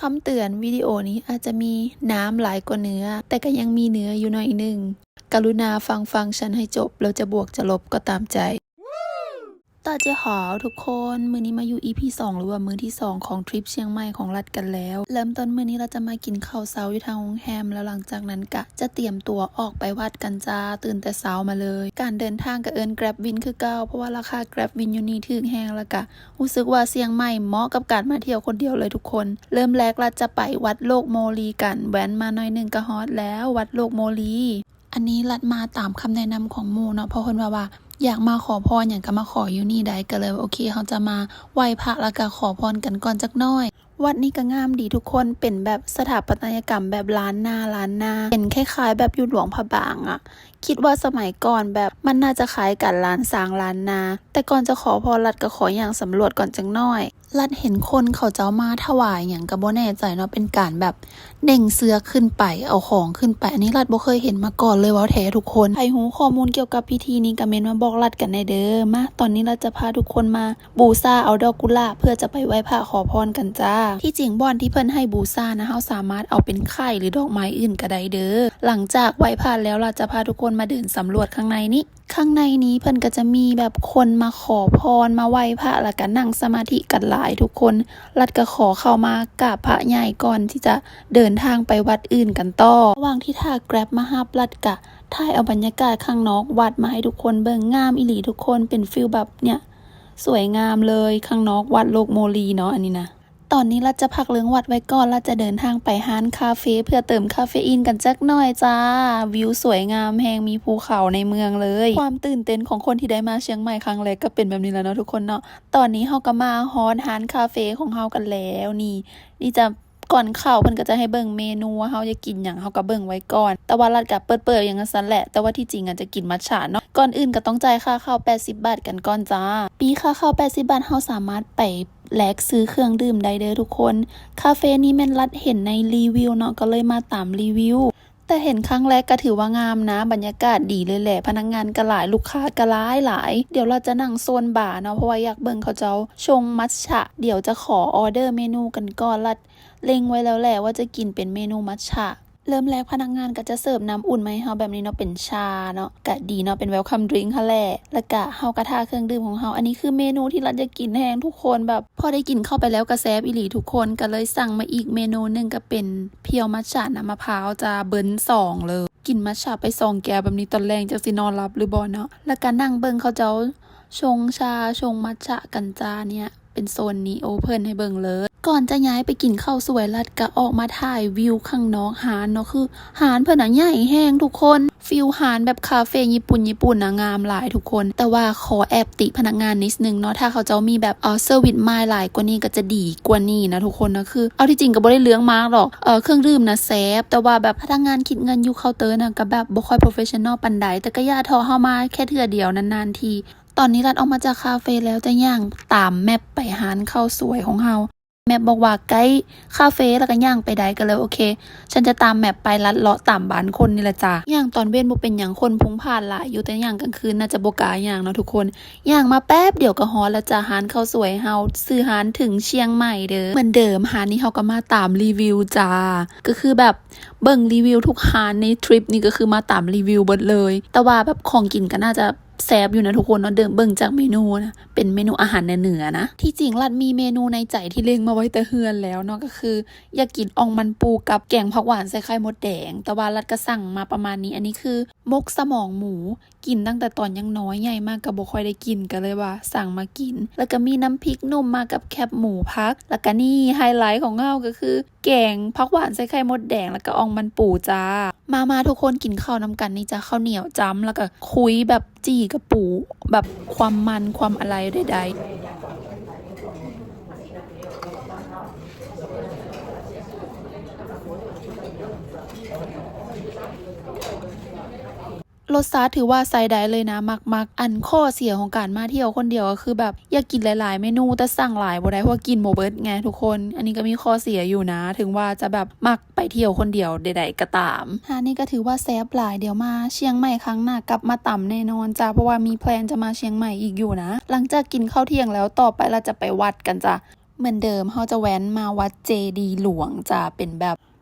ຄຳເຕືອນ, ວິດີໂອນີ້ອາດຈະມີນ້ຳຫຼາຍກວ່າເນື້ອ, ແຕ່ກໍຍັງມີເນື້ອຢູ່ໜ້ອຍໜຶ່ງ. ກະລຸນາຟັງຟັງຊັ້ນໃຫ້ຈົບ, ແລ້ວຈະບວກຈະລົບກໍຕາມໃຈ. ຕາເຈ້ຫາວທຸກຄົນ, ມື້ນີ້ມາຢູ່ ອີພີສອງ ຫຼືວ່າມື້ທີສອງຂອງທຣິບຊຽງໃໝ່ຂອງລັດກັນແລ້ວ. ເລີ່ມຕົ້ນມື້ນີ້ລາຈະມາກິນເຂົ້າເຊົ້າຢູ່ທາງໂຮງແຮມ, ແລ້ວຫຼັງຈາກນັ້ນກະຈະຕຽມຕົວອອກໄປວັດກັນຈ້າ, ຕື່ນແຕ່ເຊົ້າມາເລີຍ. ການເດີນທາງກະເອີ້ນແກຣັບວິນຄືເກົ່າ, ເພາະວ່າລາຄາແກຣັບວິນຢູ່ນີ້ຖືກແຮງ, ແລ້ວກະ ຮູ້ສຶກວ່າຊຽງໃໝ່ເໝາະກັບການມາທ່ຽວຄົນດຽວເລີຍທຸກຄົນ. ເລີ່ມແລກລັດຈະໄປວັດໂລກໂມລີກັນ, ແວ່ນມາໜ້ອຍໜຶ່ງກໍຮອດແລ້ວ ວັດໂລກໂມລີ. ອັນນີ້ລັດມາຕາມຄຳແນະນຳຂອງໝູ່ເນາະ, ເພາະເພິ່ນວ່າ ວ່າຢາກມາຂໍພອນຫຍັງກໍມາຂໍຢູ່ນີ້ໄດ້, ກໍເລີຍໂອເຄ ເຮົາຈະມາໄຫວ້ພະ ແລ້ວກໍຂໍພອນກັນກ່ອນຈັກໜ້ອຍ. ວັດນີ້ກໍງາມດີທຸກຄົນ, ເປັນແບບສະຖາປັດຕະຍະກຳແບບລ້ານນາ ລ້ານນາ, ເປັນຄ້າຍໆແບບຢູ່ຫຼວງພະບາງອະ. ຄິດວ່າສະໄໝກ່ອນແບບມັນໜ້າຈະຄ້າຍກັນ ລ້ານຊ້າງ ລ້ານນາ. ແຕ່ກ່ອນຈະຂໍພອນ ລັດກໍຂໍຍ່າງສຳຫຼວດກ່ອນຈັກໜ້ອຍ. ລັດເຫັນຄົນເຂົາເຈົ້າມາຖວາຍຫຍັງກໍບໍ່ແນ່ໃຈເນາະ, ເປັນການແບບເໜັງເຊືອກຂຶ້ນໄປ ເອົາຂອງຂຶ້ນໄປ. ອັນນີ້ລັດບໍ່ເຄີຍເຫັນມາກ່ອນເລີຍ ເວົ້າແທ້ທຸກຄົນ. ໃຜຮູ້ຂໍ້ມູນກ່ຽວກັບພິທີນີ້ກໍເມັ້ນມາບອກລັດກັນແດ່ເດີ. ມາ, ຕອນນີ້ລັດຈະພາທຸກຄົນມາ ບູຊາເອົາດອກກຸຫຼາບເພື່ອຈະໄປໄຫວ້ພະຂໍພອນກັນຈ້າ. ທີ່ຈິງບ່ອນທີ່ເພິ່ນໃຫ້ບູຊານະ ເຮົາສາມາດເອົາເປັນໄຂ່ ຫຼື ດອກໄມ້ອື່ນກໍໄດ້ເດີ. ຫຼັງຈາກໄຫວ້ພະແລ້ວ ລັດຈະພາທຸກຄົນມາເດີນສຳຫຼວດຂ້າງໃນນີ້. ຂ້າງໃນນີ້ເພິ່ນກໍຈະມີແບບຄົນມາຂໍພອນ ມາໄຫວ້ພະ ແລ້ວກໍນັ່ງສະມາທິກັນຫຼາຍທຸກຄົນ. ລັດກໍຂໍເຂົ້າມາກາບພະໃຫຍ່ກ່ອນທີ່ຈະເດີນທາງໄປວັດອື່ນກັນຕໍ່. ລະຫວ່າງທີ່ຖ້າແກຣັບມາຮັບ, ລັດກະຖ່າຍເອົາບັນຍາກາດຂ້າງນອກວັດມາໃຫ້ທຸກຄົນເບິ່ງ. ງາມອີ່ຫຼີທຸກຄົນ, ເປັນຟີລແບບເນີ້ຍ ສວຍງາມເລີຍ, ຂ້າງນອກວັດໂລກໂມລີເນາະ ອັນນີ້ນະ. ຕອນນີ້ລັດຈະພັກເລື່ອງວັດໄວ້ກ່ອນ, ລັດຈະເດີນທາງໄປຮ້ານຄາເຟເພື່ອເຕີມຄາເຟອີນກັນຈັກໜ້ອຍຈ້າ. ວິວສວຍງາມແຮງ, ມີພູເຂົາໃນເມືອງເລີຍ. ຄວາມຕື່ນເຕັ້ນຂອງຄົນທີ່ໄດ້ມາຊຽງໃໝ່ຄັ້ງແລກກໍເປັນແບບນີ້ແຫຼະເນາະທຸກຄົນເນາະ. ຕອນນີ້ເຮົາກໍມາຮອດຮ້ານຄາເຟຂອງເຮົາກັນແລ້ວ. ນີ້, ນີ້ຈະ ກ່ອນເຂົ້າເພິ່ນກໍຈະໃຫ້ເບິ່ງເມນູວ່າເຮົາຢາກກິນຫຍັງ ເຮົາກໍເບິ່ງໄວ້ກ່ອນ. ແຕ່ວ່າລັດກໍເປີດໆຫຍັງຊັ້ນແຫຼະ, ແຕ່ວ່າທີ່ຈິງອາດຈະກິນມັດຊະເນາະ. ກ່ອນອື່ນກໍຕ້ອງຈ່າຍຄ່າເຂົ້າແປດສິບບາດກັນກ່ອນຈ້າ. ມີຄ່າເຂົ້າແປດສິບບາດ ເຮົາສາມາດໄປແລກຊື້ເຄື່ອງດື່ມໄດ້ເດີທຸກຄົນ. ຄາເຟນີ້ແມ່ນລັດເຫັນໃນຣີວິວເນາະ, ກໍເລີຍມາຕາມຣີວິວ. ແຕ່ເຫັນຄັ້ງແລກກໍຖືວ່າງາມນະ, ບັນຍາກາດດີເລີຍແຫຼະ, ພະນັກງານກໍຫຼາຍ, ລູກຄ້າກໍຫຼາຍໆ. ດຽວລັດຈະນັ່ງໂຊນບາເນາະ, ເພາະວ່າຢາກເບິ່ງເຂົາເຈົ້າຊົງມັດຊະ. ດຽວຈະຂໍອໍເດີເມນູກັນກ່ອນ, ລັດເລັງໄວ້ແລ້ວແຫຼະວ່າຈະກິນເປັນເມນູມັດຊະ. ເລີ່ມແລກພະນັກງານກໍຈະເສີບນ້ຳອຸ່ນມາໃຫ້ເຮົາແບບນີ້ເນາະ, ເປັນຊາເນາະ, ກະດີເນາະ, ເປັນ welcome drink ຫັ້ນແຫຼະ. ແລ້ວກະເຮົາກໍຖ້າເຄື່ອງດື່ມຂອງເຮົາ. ອັນນີ້ຄືເມນູທີ່ລັດຢາກກິນແຮງທຸກຄົນ, ແບບພໍໄດ້ກິນເຂົ້າໄປແລ້ວກໍແຊບອີ່ຫຼີທຸກຄົນ, ກໍເລີຍສັ່ງມາອີກເມນູໜຶ່ງ ກໍເປັນ ພຽວມັດຊະນ້ຳມະພ້າວຈ້າ, ເບິ້ນສອງເລີຍ. ກິນມັດຊະໄປສອງແກ້ວແບບນີ້ ຕອນແລງຈັກຊິນອນຫຼັບຫຼືບໍ່ເນາະ. ແລ້ວກໍນັ່ງເບິ່ງເຂົາເຈົ້າຊົງຊາ ຊົງມັດຊະກັນຈ້າ. ເນ່ຍ ເປັນໂຊນນີ້ ໂອເພິນໃຫ້ເບິ່ງເລີຍ. ກ່ອນຈະຍ້າຍໄປກິນເຂົ້າສວຍ, ລັດກໍອອກມາຖ່າຍວິວຂ້າງນອກຮ້ານເນາະ. ຄືຮ້ານເພິ່ນນະໃຫຍ່ແຮງທຸກຄົນ, ຟີລຮ້ານແບບຄາເຟຍີ່ປຸ່ນ, ຍີ່ປຸ່ນນະ, ງາມຫຼາຍທຸກຄົນ. ແຕ່ວ່າຂໍແອບຕິພະນັກງານນິດໜຶ່ງເນາະ, ຖ້າເຂົາເຈົ້າມີແບບ ເອີ ເຊີວິສມາຫຼາຍກວ່ານີ້ກໍຈະດີກວ່ານີ້ນະທຸກຄົນນະ. ຄືເອົາທີ່ຈິງກໍບໍ່ໄດ້ເລື່ອງມາກດອກ, ເອີ ເຄື່ອງດື່ມນະແຊບ, ແຕ່ວ່າແບບພະນັກງານຄິດເງິນຢູ່ເຄົາເຕີນະ ກໍແບບບໍ່ຄ່ອຍໂປຣເຟສຊັນນໍປານໃດ. ແຕ່ກໍຢ່າທໍ້, ເຮົາມາແຄ່ເທື່ອດຽວ, ນານໆທີ. ຕອນນີ້ລັດອອກມາຈາກຄາເຟແລ້ວ, ຈະຍ່າງຕາມແມັບໄປຮ້ານເຂົ້າສວຍຂອງເຮົາ. ແມັບບອກວ່າໃກ້ຄາເຟ ແລ້ວກໍຍ່າງໄປໄດ້, ກໍເລີຍ ໂອເຄ ສັນຈະຕາມແມັບໄປ, ລັດເລາະຕາມບ້ານຄົນນີ້ລະຈ້າ. ຍ່າງຕອນເວັນບໍ່ເປັນຫຍັງ, ຄົນພຸ້ງພາດຫຼາຍຢູ່, ແຕ່ຍ່າງກາງຄືນໜ້າຈະບໍ່ກ້າຍ່າງເນາະທຸກຄົນ. ຍ່າງມາແປັບດຽວກໍຮອດແລ້ວຈ້າ, ຮ້ານເຂົ້າສວຍເຮົາ, ຊື່ຮ້ານເຖິງຊຽງໃໝ່ເດີ. ເໝືອນເດີມ, ຮ້ານນີ້ເຮົາກໍມາຕາມຣີວິວຈ້າ, ກໍຄືແບບເບິ່ງຣີວິວທຸກຮ້ານໃນທຣິບນີ້ ກໍຄືມາຕາມຣີວິວເບິດເລີຍ. ແຕ່ວ່າແບບຂອງກິນກໍໜ້າຈະ ແຊບຢູ່ນະທຸກຄົນເນາະ, ເດີມເບິ່ງຈາກເມນູນະ, ເປັນເມນູອາຫານເໜືອໆນະ. ທີ່ຈິງລັດມີເມນູໃນໃຈທີ່ເລັງມາໄວ້ແຕ່ເຮືອນແລ້ວເນາະ, ກໍຄືຢາກກິນອ່ອງມັນປູກັບແກງຜັກຫວານໃສ່ໄຂ່ມົດແດງ, ແຕ່ວ່າລັດກໍສັ່ງມາປະມານນີ້. ອັນນີ້ຄືໝົກສະໝອງໝູ, ກິນຕັ້ງແຕ່ຕອນຍັງນ້ອຍ, ໃຫຍ່ມາກໍບໍ່ຄ່ອຍໄດ້ກິນ, ກໍເລີຍວ່າສັ່ງມາກິນ. ແລ້ວກໍມີນ້ຳພລິກໜຸ່ມມາກັບແຄບໝູຜັກ, ແລ້ວກໍນີ້ ໄຮໄລຂອງເຮົາກໍຄື ແກງຜັກຫວານໃສ່ໄຂ່ມົດແດງ ແລ້ວກໍອ່ອງມັນປູຈ້າ. ມາໆ ທຸກຄົນ ກິນເຂົ້ານຳກັນນີ້ຈ້າ, ເຂົ້າໜຽວຈ້ຳ ແລ້ວກໍຄຸຍແບບຈີ່ກະປູ ແບບຄວາມມັນຄວາມອະໄລໃດໆ. ລົດຊາດຖືວ່າໃຊ້ໄດ້ເລີຍນະ, ມັກໆ. ອັນຂໍ້ເສຍຂອງການມາທ່ຽວຄົນດຽວກໍຄືແບບຢາກກິນຫຼາຍໆເມນູ ແຕ່ສັ່ງຫຼາຍບໍ່ໄດ້ ເພາະວ່າກິນບໍ່ເບິດໄງທຸກຄົນ. ອັນນີ້ກໍມີຂໍ້ເສຍຢູ່ນະ, ເຖິງວ່າຈະແບບມັກໄປທ່ຽວຄົນດຽວໃດໆກໍຕາມ. ຮ້ານນີ້ກໍຖືວ່າແຊບຫຼາຍ, ດຽວມາຊຽງໃໝ່ຄັ້ງໜ້າກັບມາຕຳແນ່ນອນຈ້າ, ເພາະວ່າມີແພລນຈະມາຊຽງໃໝ່ອີກຢູ່ນະ. ຫຼັງຈາກກິນເຂົ້າທ່ຽງແລ້ວ, ຕໍ່ໄປລະຈະໄປວັດກັນຈ້າ. เหมือนเดิม เฮาจะแว้นมาวัดเจดีย์หลวงจ้า เป็นแบบ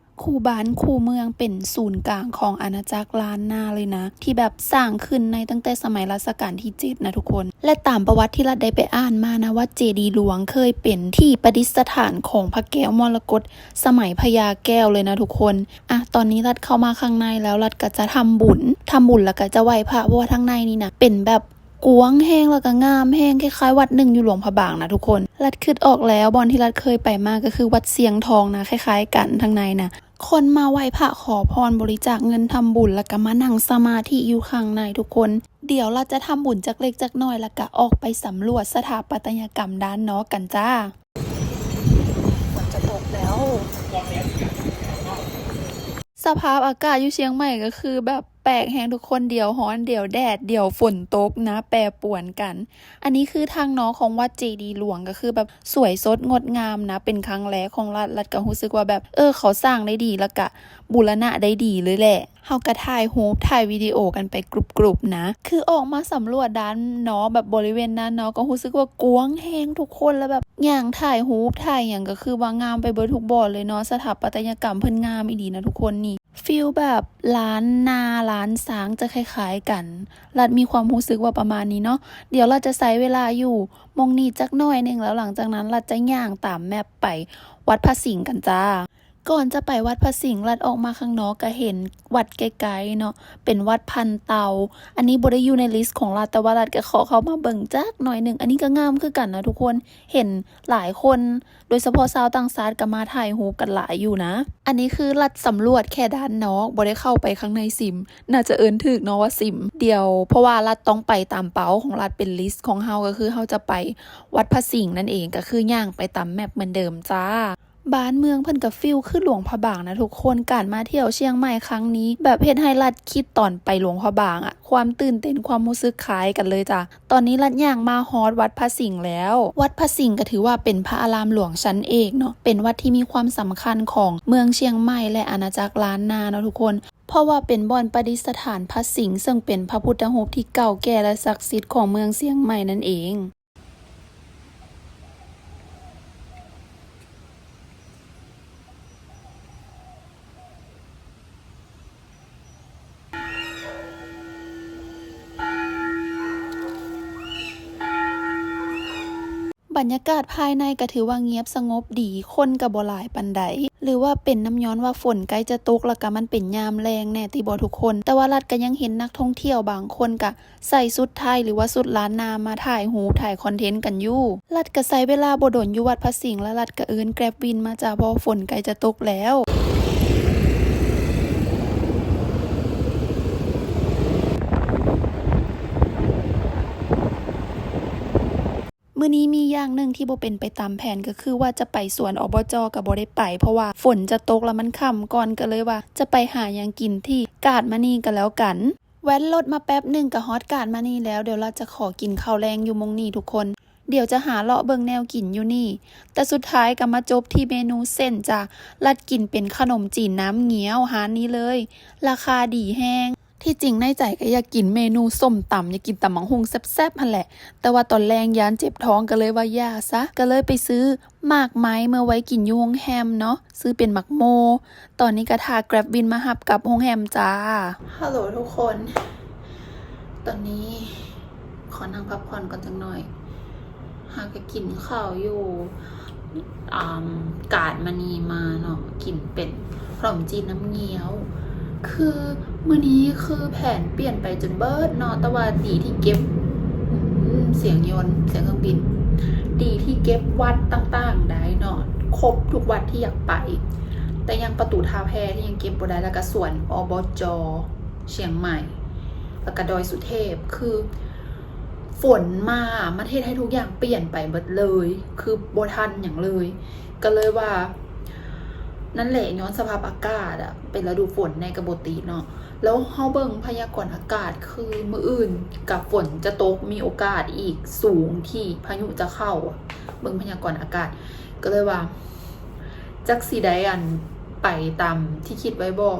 คู่บ้านคู่เมือง เป็นศูนย์กลางของอาณาจักรล้านนาเลยนะ ที่แบบสร้างขึ้นในตั้งแต่สมัยรัชกาลที่เจ็ดนะทุกคน และตามประวัติที่รัฐได้ไปอ่านมานะ วัดเจดีย์หลวงเคยเป็นที่ประดิษฐานของพระแก้วมรกตสมัยพญาแก้วเลยนะทุกคน อ่ะ ตอนนี้รัฐเข้ามาข้างในแล้ว รัฐก็จะทำบุญ ทำบุญแล้วก็จะไหว้พระ เพราะว่าทางในนี่นะ เป็นแบบ กว้างแฮงแล้วก็งามแฮง คล้ายๆ วัดหนึ่งอยู่หลวงพระบางนะทุกคน รัฐคิดออกแล้ว บ่อนที่รัฐเคยไปมาก็คือวัดเชียงทองนะ คล้ายๆ กันทางในนะ คนมาไหว้พระขอพร บริจาคเงินทำบุญ แล้วก็มานั่งสมาธิอยู่ข้างในทุกคน เดี๋ยวรัฐจะทำบุญจักเล็กจักน้อย แล้วก็ออกไปสำรวจสถาปัตยกรรมด้านนอกกันจ้า ฝนจะตกแล้ว สภาพอากาศอยู่เชียงใหม่ก็คือแบบแปลกแฮงทุกคน เดี๋ยวร้อน เดี๋ยวแดด เดี๋ยวฝนตกนะ แปรปรวนกัน อันนี้คือทางนอกของวัดเจดีย์หลวง ก็คือแบบสวยสดงดงามนะ เป็นครั้งแรกของรัฐ รัฐก็รู้สึกว่าแบบ เออ เขาสร้างได้ดี แล้วก็บูรณะได้ดีเลยแหละ เฮาก็ถ่ายรูปถ่ายวิดีโอกันไปกรุบๆ นะ คือออกมาสำรวจด้านนอก แบบบริเวณด้านนอกก็รู้สึกว่ากว้างแฮงทุกคน แล้วแบบย่างถ่ายรูปถ่ายหยังก็คือว่างามไปเบิดทุกบ่อนเลยเนาะ สถาปัตยกรรมเพิ่นงามอีหลีนะทุกคน นี่ ฟีลแบบล้านนาล้านช้างจะคล้ายๆ กัน รัฐมีความรู้สึกว่าประมาณนี้เนาะ เดี๋ยวรัฐจะใช้เวลาอยู่หม่องนี้จักหน่อยหนึ่ง แล้วหลังจากนั้นรัฐจะย่างตามแมปไปวัดพระสิงห์กันจ้า ก่อนจะไปวัดพระสิงห์ รัฐออกมาข้างนอกก็เห็นวัดไกลๆ เนาะ เป็นวัดพันเตา อันนี้บ่ได้อยู่ในลิสต์ของรัฐ แต่ว่ารัฐก็ขอเข้ามาเบิ่งจักหน่อยหนึ่ง อันนี้ก็งามคือกันนะทุกคน เห็นหลายคน โดยเฉพาะชาวต่างชาติก็มาถ่ายรูปกันหลายอยู่นะ อันนี้คือรัฐสำรวจแค่ด้านนอก บ่ได้เข้าไปข้างในซิม น่าจะเอิ้นถูกเนาะว่าซิม เดี๋ยว เพราะว่ารัฐต้องไปตามเป้าของรัฐ เป็นลิสต์ของเฮา ก็คือเฮาจะไปวัดพระสิงห์นั่นเอง ก็คือย่างไปตามแมปเหมือนเดิมจ้า บ้านเมืองเพิ่นก็ฟีลคือหลวงพระบางนะทุกคน การมาเที่ยวเชียงใหม่ครั้งนี้ แบบเฮ็ดให้รัฐคิดตอนไปหลวงพระบางอะ ความตื่นเต้น ความรู้สึกคล้ายกันเลยจ้ะ ตอนนี้รัฐย่างมาฮอดวัดพระสิงห์แล้ว วัดพระสิงห์ก็ถือว่าเป็นพระอารามหลวงชั้นเอกเนาะ เป็นวัดที่มีความสำคัญของเมืองเชียงใหม่และอาณาจักรล้านนาเนาะทุกคน เพราะว่าเป็นบ่อนประดิษฐานพระสิงห์ ซึ่งเป็นพระพุทธรูปที่เก่าแก่และศักดิ์สิทธิ์ของเมืองเชียงใหม่นั่นเอง บรรยากาศภายในก็ถือว่าเงียบสงบดี คนก็บ่หลายปานใด หรือว่าเป็นนำย้อนว่าฝนใกล้จะตก แล้วก็มันเป็นยามแลงแน่ติบ่ทุกคน แต่ว่ารัฐก็ยังเห็นนักท่องเที่ยวบางคนก็ ใส่ชุดไทยหรือว่าชุดล้านนามาถ่ายรูปถ่ายคอนเทนต์กันอยู่ รัฐก็ใช้เวลาบ่ดนอยู่วัดพระสิงห์ แล้วรัฐก็เอิ้นแกร็บวินมาจ้า เพราะฝนใกล้จะตกแล้ว มื้อนี้มีอย่างหนึ่งที่บ่เป็นไปตามแผน ก็คือว่าจะไปสวน อบจ. ก็บ่ได้ไป เพราะว่าฝนจะตกแล้วมันค่ำก่อน ก็เลยว่าจะไปหาหยังกินที่กาดมะนีก็แล้วกัน แว่นรถมาแป๊บหนึ่งก็ฮอดกาดมะนีแล้ว เดี๋ยวรัฐจะขอกินข้าวแลงอยู่หม่องนี้ทุกคน เดี๋ยวจะหาเลาะเบิ่งแนวกินอยู่นี่ แต่สุดท้ายก็มาจบที่เมนูเส้นจ้า รัฐกินเป็นขนมจีนน้ำเงี้ยว ร้านนี้เลย ราคาดีแฮง ที่จริงในใจก็อยากกินเมนูส้มตำ อยากกินตำบักหุ่งแซ่บๆ หั้นแหละ แต่ว่าตอนแลงย้านเจ็บท้อง ก็เลยว่าอย่าซะ ก็เลยไปซื้อหมากไม้เมือไว้กินอยู่โรงแรมเนาะ ซื้อเป็นหมากโม ตอนนี้ก็ท่าแกร็บวินมาฮับกลับโรงแรมจ้า ฮัลโหลทุกคน ตอนนี้ขอนั่งพักผ่อนก่อนจักหน่อย หากะกินข้าวอยู่ อ่า กาดมะนีมาเนาะ กินเป็นขนมจีนน้ำเงี้ยว คือมื้อนี้คือแผนเปลี่ยนไปจนเบิดเนาะ แต่ว่าดีที่เก็บ อืม เสียงยนต์ เสียงเครื่องบิน ดีที่เก็บวัดต่างๆ ได้เนาะ ครบทุกวัดที่อยากไป แต่ยังประตูท่าแพที่ยังเก็บบ่ได้ แล้วก็สวน อบจ. เชียงใหม่ แล้วก็ดอยสุเทพ คือ ฝนมา มันเฮ็ดให้ทุกอย่างเปลี่ยนไปเบิดเลย คือบ่ทันหยังเลย ก็เลยว่า นั่นแหละ ย้อนสภาพอากาศอะ เป็นฤดูฝนแน่ก็บ่ติเนาะ แล้วเฮาเบิ่งพยากรณ์อากาศ คือมื้ออื่นก็ฝนจะตก มีโอกาสอีกสูงที่พายุจะเข้าอะ เบิ่งพยากรณ์อากาศ ก็เลยว่า จักสิได้อันไปตามที่คิดไว้บ่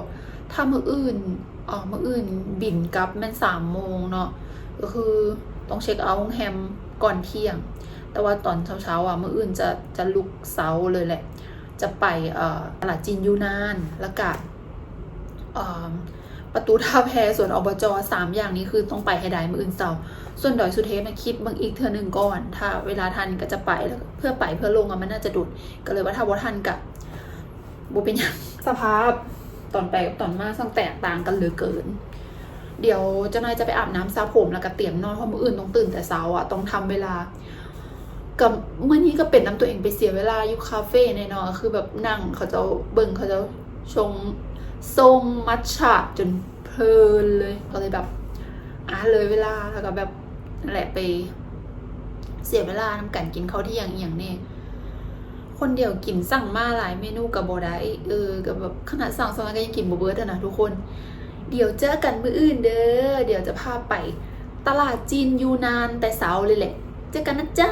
ถ้ามื้ออื่น เอ่อ มื้ออื่นบินกลับแม่นสามโมงเนาะ ก็คือต้องเช็กเอาท์โรงแรมก่อนเที่ยง ແຕ່ວ່າຕອນເຊົ້າໆ ອະ ມື້ອື່ນຈະ ຈະລຸກເຊົ້າເລີຍແຫຼະ ຈະໄປ ເອີ ຕະຫຼາດຈີນຢູນານ ແລ້ວກະ ເອີ ປະຕູທ່າແພ ສວນ ອບຈ. ສາມຢ່າງນີ້ຄືຕ້ອງໄປໃຫ້ໄດ້ມື້ອື່ນເຊົ້າ. ສ່ວນດອຍສຸເທບນະ ຄິດເບິ່ງອີກເທື່ອໜຶ່ງກ່ອນ ຖ້າເວລາທັນກໍຈະໄປ ແລ້ວເພື່ອໄປເພື່ອລົງ ອະ ມັນໜ້າຈະດົນ ກໍເລີຍວ່າຖ້າບໍ່ທັນກໍບໍ່ເປັນຫຍັງ. ສະພາບຕອນໄປກັບຕອນມາຊ່າງແຕກຕ່າງກັນເຫຼືອເກີນ. ດຽວຈັກໜ້ອຍຈະໄປອາບນ້ຳສະຜົມ ແລ້ວກໍຕຽມນອນ ເພາະມື້ອື່ນຕ້ອງຕື່ນແຕ່ເຊົ້າອະ ຕ້ອງທຳເວລາ. ກໍມື້ນີ້ກໍເປັນນຳຕົວເອງ ໄປເສຍເວລາຢູ່ຄາເຟແນ່ເນາະ ຄືແບບນັ່ງເຂົາເຈົ້າເບິ່ງ ເຂົາເຈົ້າຊົງ ຊົງມັດສະຈົນເພີນເລີຍ ກໍເລີຍແບບ ອາ ເລີຍເວລາ ແລ້ວກໍແບບນັ້ນແຫຼະ ໄປເສຍເວລານຳກັນ ກິນເຂົ້າທ່ຽງອີ່ຫຍັງແນ່ ຄົນດຽວກິນ ສັ່ງມາຫຼາຍເມນູກໍບໍ່ໄດ້ ເອີ ກໍແບບຂະໜາດສັ່ງສ່ວນຫຼາຍກໍຍັງກິນບໍ່ເບິດຫັ້ນນະທຸກຄົນ. ດຽວເຈີກັນມື້ອື່ນເດີ ດຽວຈະພາໄປຕະຫຼາດຈີນຢູນານແຕ່ເຊົ້າເລີຍແຫຼະ ເຈີກັນນະຈ້າ.